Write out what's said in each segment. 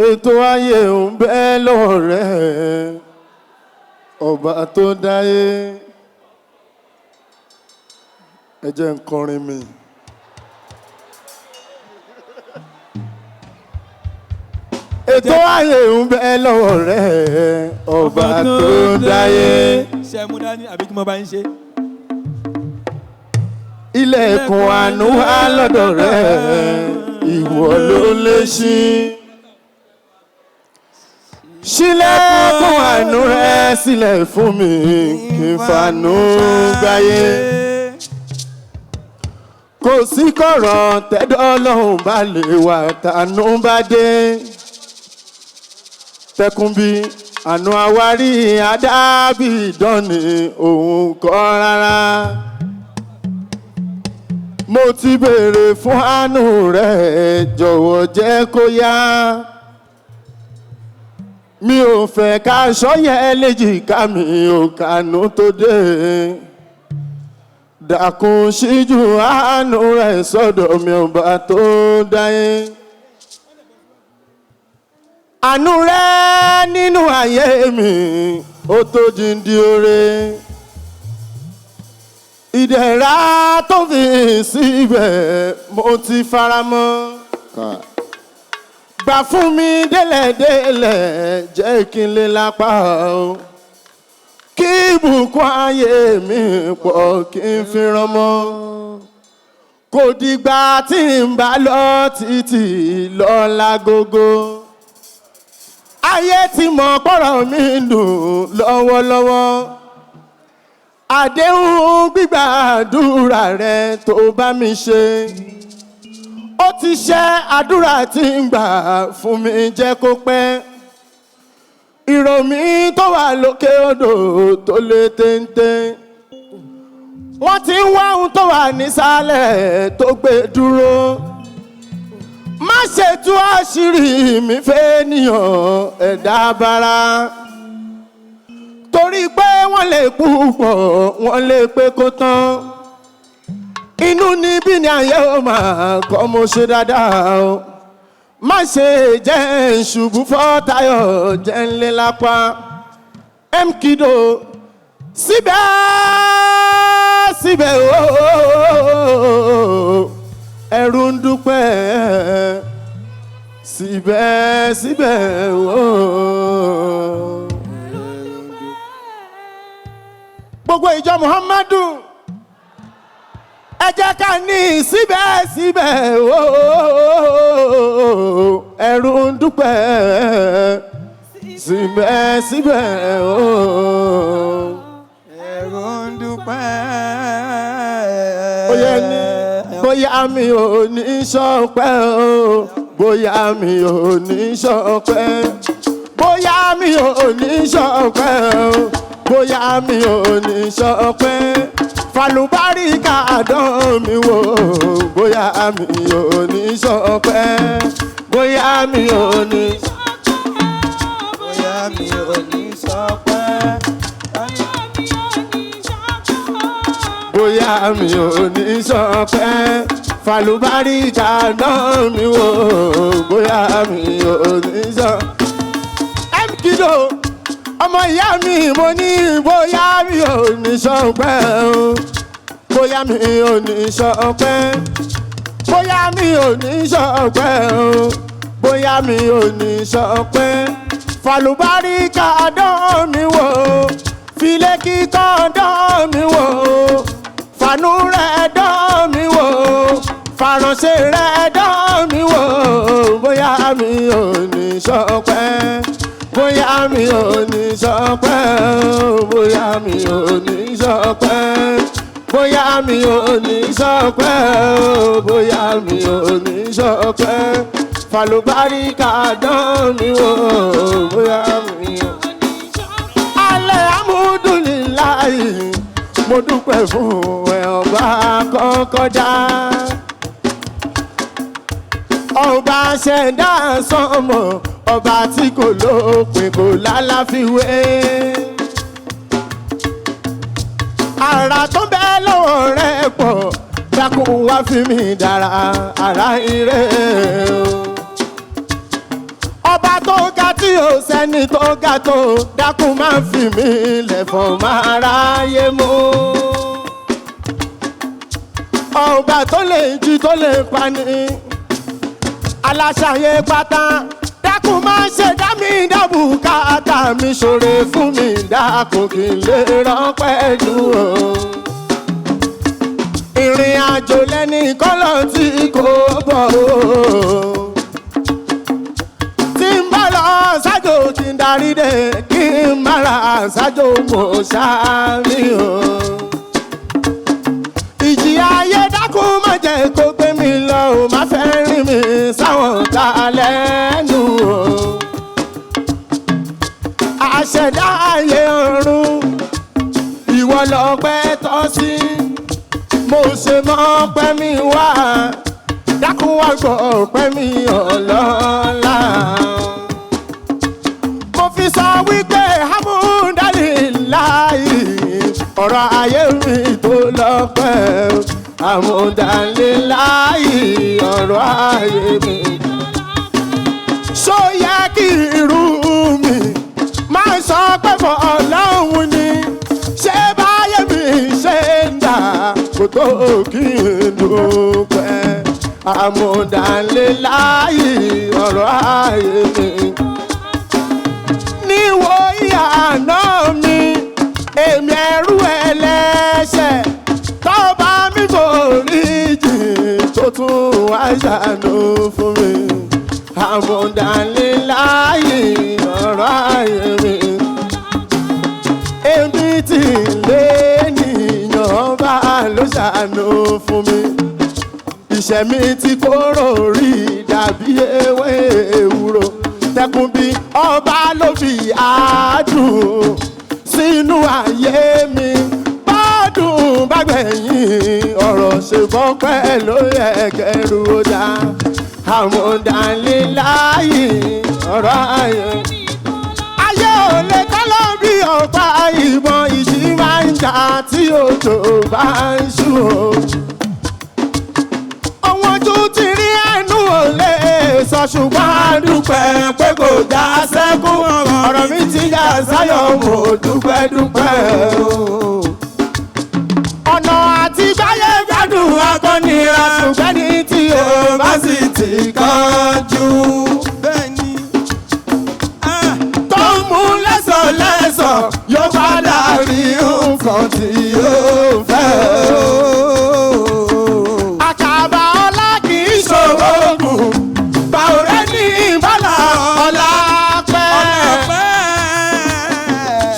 Ètò ayé ń bẹ lọ́wọ́ rẹ̀, ọba tó dáyé. Ẹ jẹ́ n kọrin mi. Ètò ayé ń bẹ lọ́wọ́ rẹ̀, ọba tó dáyé. Ṣe mú dání àbí kí mo bá ń ṣe? Ilẹ̀kùn àánú wà lọ́dọ̀ rẹ̀, ìwọ ló lè ṣí. Ṣílẹ̀kùn àánú rẹ̀ sílẹ̀ fún mi, kí n fanú gbáyé. Kò sí kọ̀rọ̀ tẹ́dọ̀ Ọlọ́run bá lè wà tànú bá dé. Tẹkùn bí àánú àwárí adábì ìdánni òun kọ́ rárá. Mo ti béèrè fún àánú rẹ̀, jọ̀wọ́ jẹ́ kó yá. Mi ò fẹ́ ká ṣọ́yẹ́ léjìká mi ò kànú tó dé. Dákun ṣíjú àánú rẹ̀ sọ́dọ̀ mi ọba tó dáyé. Àánú rẹ̀ nínú ayé mi ó tó jíǹde oore. Ìdẹ̀ra tó fi síbẹ̀ mo ti faramọ́. Gbà fún mi délẹ̀délẹ̀ jẹ́ kí n lè lápá o. Kí ìbùkún ayé mi pọ̀ kí n fi ránmọ́. Kò dìgbà tí n bá lọ títí lọ́la gógó. Ayé tí mo pọ̀rọ̀ mi dùn lọ́wọ́lọ́wọ́. Àdéhùn gbígbà àdúrà rẹ tó bá mi ṣe. Ó ti ṣe àdúrà tí ń gbà fún mi jẹ́ kó pẹ́. Ìró mi tó wà lókè odò tó lé téńté. Wọ́n ti ń wá ohun tó wà nísàlẹ̀ tó gbé dúró. Má ṣe tú àṣírí mi fẹ́ níyàn ẹ̀dá bara. Torí pé wọ́n lè púpọ̀, wọ́n lè pé kó tán. Inú níbí ni ayé ó máa kọ́ mo ṣe dáadáa o. Má ṣe jẹ́ ṣubú fọ́ tayọ̀ jẹ́ ńlẹ́ lápá. Mkido síbẹ̀ síbẹ̀ ooo ẹ̀rù ń dúpẹ́ síbẹ̀ síbẹ̀ ooo. Gbogbo ìjọ Muhammadu ẹ jẹ́ ká ní síbẹ̀síbẹ̀ ooo ẹ̀rù ń dúpẹ́ síbẹ̀síbẹ̀ ooo ẹ̀rù ń dúpẹ́. Bóyá ní bóyá mi ò ní ṣọpẹ́ o, bóyá mi ò ní ṣọpẹ́, bóyá mi ò ní ṣọpẹ́ o, bóyá mi ò ní ṣọpẹ́. Fàlùbáríkà dán mi wò, bóyá mi ò ní ṣọpẹ́, bóyá mi ò ní Bóyá mi ò ní ṣọpẹ́. Bóyá mi ò ní ṣọpẹ́. Fàlùbáríkà dán mi wò, bóyá mi ò ní ṣọpẹ́. Mkido ọmọ ìyá mi mo ní bóyá mi ò ní ṣọpẹ́ o, bóyá mi ò ní ṣọpẹ́, bóyá mi ò ní ṣọpẹ́ o, bóyá mi ò ní ṣọpẹ́. Fàlùbáríkà dán mi wò, filé kíkọ́ dán mi wò, fànú rẹ̀ dán mi wò, fàránṣẹ́ rẹ̀ dán mi wò, bóyá mi ò ní ṣọpẹ́, bóyá mi ò ní ṣọpẹ́, bóyá mi ò ní ṣọpẹ́, bóyá mi ò ní ṣọpẹ́, bóyá mi ò ní ṣọpẹ́. Fàlùbáríkà dán mi wò, bóyá mi ò. Alẹ́ amúdùlíláì mo dúpẹ́ fún ẹ ọba kọ́kọ́ dá. Ọba ṣẹ̀dá sánmọ̀, ọba tí kò lópin kò lálàfiwé. Àrà tó ń bẹ lọ́wọ́ rẹ̀ pọ̀, dákun wá fi mí dára ara ire o. Ọba Tó ga tí ò sẹ́ni tó ga tó, dákun má fi mí lẹ̀ fún máa ráyé mú. Ọba tó lè jí tó lè pani, aláṣàyè pátá, dákun má ṣe dá mi dábùkátà mi, ṣòro fún mi, dákun kí n lè rọpẹ́ dùn o. Ìrìn àjò lẹ́ni kọ́lọ̀ tí kò bọ̀ o. Tí n bá lọ ṣájò tí n darí dé, kí n má ra ṣájò mo ṣáàmì o. Ìjì ayé dákun má jẹ́ kó gbé mi lọ o, má fẹ́ rìn mi sáwọn ta lẹ́nu o. Àṣẹ̀dá ayé ọ̀run, ìwọ lọ́pẹ́ tọ́ sí, mo ṣe mọ́ pẹ́ mi wá, dákun wá gbọ́ pẹ́ mi ọlọ́lá. Mo fi sọ wípé hamudalilayi, ọ̀rọ̀ ayé mi tó lọ́pẹ́, hamudalilayi, ọ̀rọ̀ ayé mi. Ṣó yẹ kí irú mi máa sọ pé fọ́ Ọlọ́run ni? Ṣé báyé mi ṣe ń dà kó tó kí n dúpẹ́? Àmúdánléláyè ọ̀rọ̀ ayé mi. Níwò ìyànà mi, èmi ẹrú ẹlẹ́ṣẹ̀, tọ́ba mi forí jìn tó tún wá ṣàánú fún mi. Àmúdánléláyè ọ̀rọ̀ ayé mi. Èmi tí lé nìyàn bá ló ṣàánú fún mi. Iṣẹ́ mi ti kóró rí dàbí ewé ewúro. Tẹkùn bí ọba ló fi àádùn sínú ayé mi. Bádùn bá gbẹ̀yìn ọ̀rọ̀ ṣe bọ́ pẹ́ ló yẹ kẹrù ó dá. Àmúdánléláyè ọ̀rọ̀ ayé. Ayé ò lè kọ́lọ́ bí ọ̀pá ìbọn, ìjì máa ń jà tí òjò bá ń ṣú o. Ohun ojú ti rí ẹnu ò lè sọ, ṣùgbọ́n a dúpẹ́ pé kò já sẹ́kún. Ọ̀rọ̀ mi ti já sáyọ̀, mo dúpẹ́ dúpẹ́ o. Ọ̀nà àti gbáyé gbádùn akọ́nira, ṣùgbọ́n ní tí o bá sì ti kánjú Bẹ́ẹ̀ni. Ah, tó ń mú lẹ́sọ̀lẹ́sọ̀ yóò padà rí nǹkan tí yóò fẹ́. Àkàbà ọlá kì í ṣòro gùn, báwo rẹ ní ìbálà ọlá pẹ́.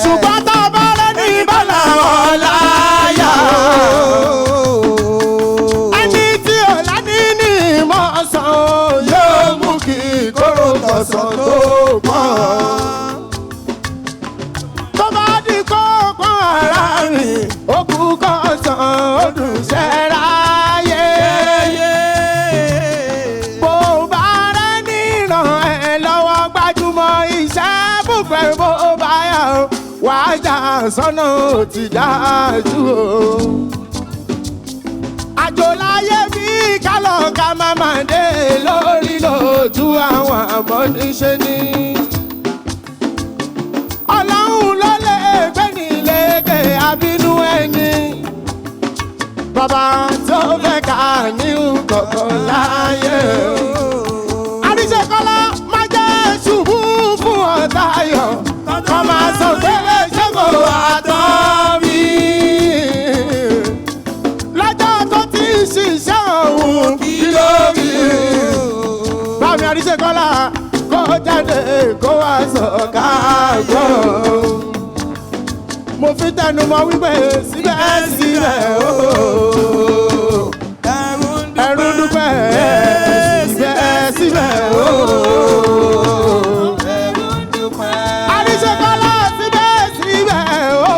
Ṣùgbọ́n tá a bá rẹ ní ìbálà ọlá yá. Ẹni tí ọ̀la ní ní ìmọ̀ ọ̀sán yóò mú kí kóró tọ̀sán tó pọ̀n. Tó bá di kókó ara rìn, ó kú kọ̀ọ̀sán ó dùn ṣẹ́ráyé. Bó bá rẹ́ níran ẹ lọ́wọ́, gbajúmọ̀ iṣẹ́ bùpẹ̀, bó bá yà ó, wàá jà sọ́nà ó ti dájú o. Àjò láyé bí kálọ̀ ká má má dé lórí lójú àwọn àmọ́ níṣe ni. Ọlọ́run ló lè gbé ní lékè àbínú ẹni. Bàbá tó fẹ́ ká ní kọ̀ọ̀kan láyé. Àríṣekọ́lá má jẹ́ ṣubú fún ọ̀tá ayọ̀. Kọ́ máa sọ pé ṣé kò àtọ́ mi. Lọ́jọ́ tó ti ṣiṣẹ́ òun kí ló rí? Bámi Àríṣekọ́lá kó jáde kó wá sọ káàgbọ́. Mo fi tẹnu mọ́ wípé síbẹ̀síbẹ̀ ooo, ẹrú dúpẹ́ síbẹ̀síbẹ̀ ooo. Àríṣekọ́lá síbẹ̀síbẹ̀ ooo.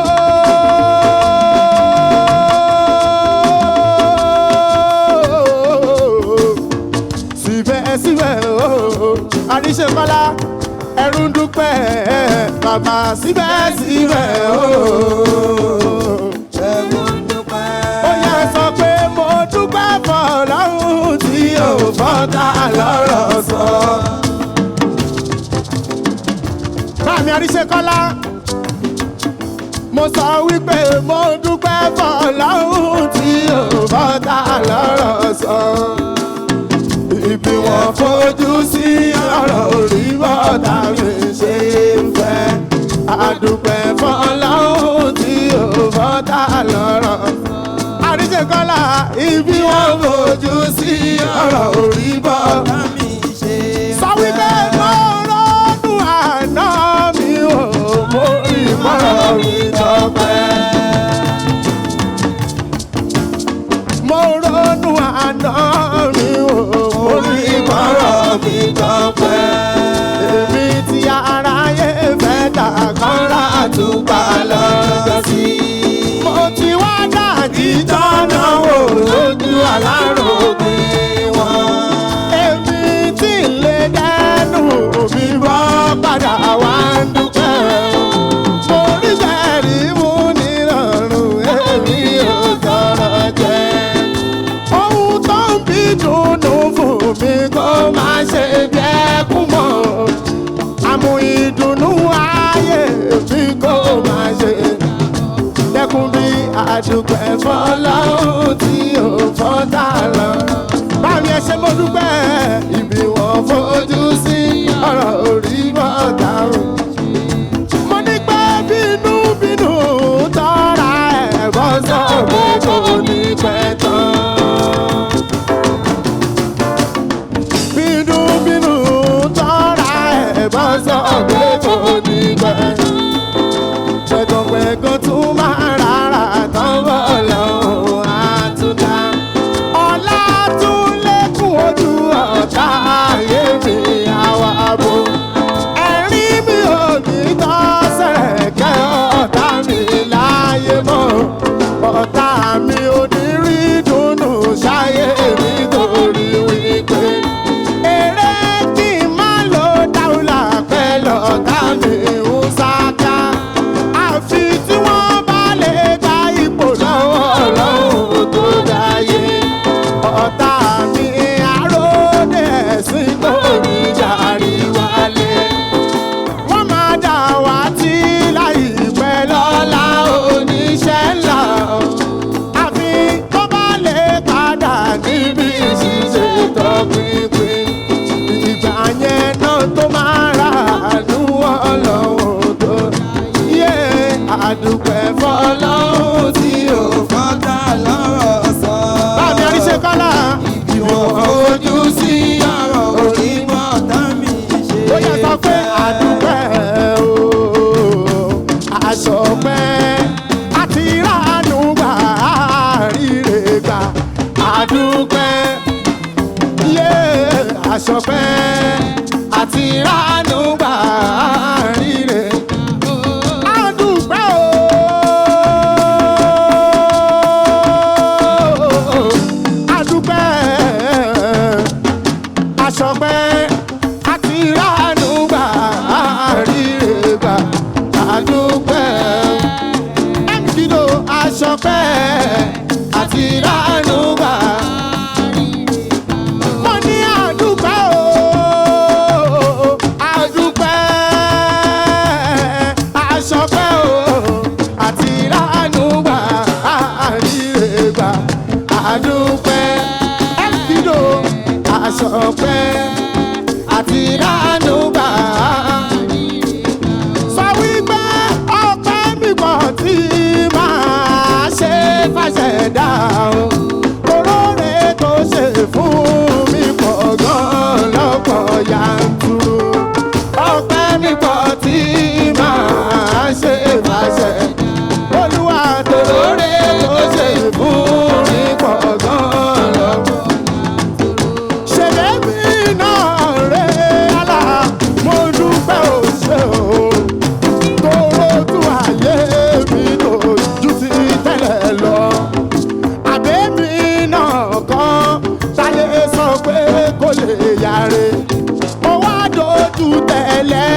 Síbẹ̀síbẹ̀ ooo. Àríṣekọ́lá ẹrú dúpẹ́ bàbá síbẹ̀síbẹ̀ ooo. Ó yẹ sọ pé mo dúpẹ́ fọlọ́run tí ò fọ́ta lọ́rọ̀ sọ. Bàmí Àríṣekọ́lá, mo sọ wípé mo dúpẹ́ fọlọ́hún tí ò bọ́ta lọ́rọ̀ sọ. Ibi wọn fojú sí ọ̀rọ̀ orí bọ́ta mi ṣe ń fẹ́. Àdúpẹ́ fọlọ́hún tí ò bọ́ta lọ́rọ̀. Àríṣekọ́lá, ibi wọn fojú sí ọ̀rọ̀ orí bọ́ta mi ṣe sọ wípé mo rọ́dún àná mi ò mo ìmọ̀ràn mi tọpẹ́. Mo rọ́dún àná mi ò mo ìmọ̀ràn mi tọpẹ́. Èmi tí aráyé fẹ́ dà kọ́ra àtúgbà lọ́jọ́ sí. Mo ti wá dàjí tọ́nà wò lójú alárògbé wọn. Èmi tí ń lè dẹ́nu mi bọ́ padà wá ń dúpẹ́. Mo rí bẹ́ẹ̀rí mú nírọ̀rùn èmi ò tọrọ jẹ. Ohun tó ń bí dùnú fún mi kó má ṣe jẹ́ kú mọ́. Àmú ìdùnnú ayé mi kó má ṣe dẹ́kun bí àdúpẹ́ fọlọ́hún tí ò fọ́tà lọ. Bámi ẹ ṣé mo dúpẹ́ ibi wọn fojú sí ọ̀rọ̀ orí mọ́ta o. Mo ní pé bínú bínú tọ́ra ẹ̀ bọ́ sọ pé kò ní pẹ́ tán. Bínú bínú tọ́ra ẹ̀ bọ́ sọ pé kò ní pẹ́ tán pẹ̀gànpẹ̀gàn tún máa rárá tán bọ̀ lọ́hùn àtúndá. Ọlá tún lékún ojú ọ̀tá ayé mi àwa bò. Ẹ̀rín mi ò ní tọ́ sẹ̀kẹ́ ọ̀tá mi láyé mọ́. Ọ̀tá mi ò ní rí dùnnú ṣáyé mi torí wípé. Eré kí n má lo dáúlà pẹ̀lú ọ̀tá mi ń sáká. Àfi tí wọ́n bá lè gba ipò lọ́wọ́ Ọlọ́run tó dáyé. Ọ̀tá mi àròdé ẹ̀sìn tó ní jàrí wálé. Wọ́n máa dà wá tí láìpẹ́ lọ́la oníṣẹ́ ńlá. Àfi tó bá lè padà níbi ìṣiṣẹ́ tọpinpin. Ìgbà yẹn náà tó máa rà àánú Ọlọ́run tó. Yé àdúpẹ́ fọlọ́run tí ò fọ́tà lọ́rọ̀ sọ. Bámi Àríṣekọ́lá. Ibi wọn fojú sí ọ̀rọ̀ orí mọ́ta mi ṣe Ó yẹ sọ pé àdúpẹ́ o, àṣọpẹ́ àti ìrànú gbà, àríre gbà, àdúpẹ́. Yé àṣọpẹ́ àti ìrànú gbà, àríre. Àdúpẹ́ o, àdúpẹ́ aṣọpẹ́ àti ìránú gbà àríre gbà àdúpẹ́. Mkido aṣọpẹ́ àti ìránú gbà. Mo ní àdúpẹ́ o, àdúpẹ́ aṣọpẹ́ o, àti ìránú gbà àríre gbà àdúpẹ́. Mkido aṣọpẹ́ àti ìránú gbà. Sọ wípé ọpẹ́ mi pọ̀ tí máa ṣe fàṣẹdá o. Oróore tó ṣe fún mi pọ̀ gan lọ́pọ̀ yanturu. Ọpẹ́ mi pọ̀ tí máa ṣe fàṣẹ. Olúwa tòróore tó ṣe fún mi pọ̀ gan lọ́pọ̀ ṣèlérí náà rẹ̀ àlà mo dúpẹ́ òṣè o tóró tún ayé mi lójú ti tẹ́lẹ̀ lọ. Àbẹ́mi náà kan táyé sọ pé kò lè yáre. Mo wá dojú tẹ́lẹ̀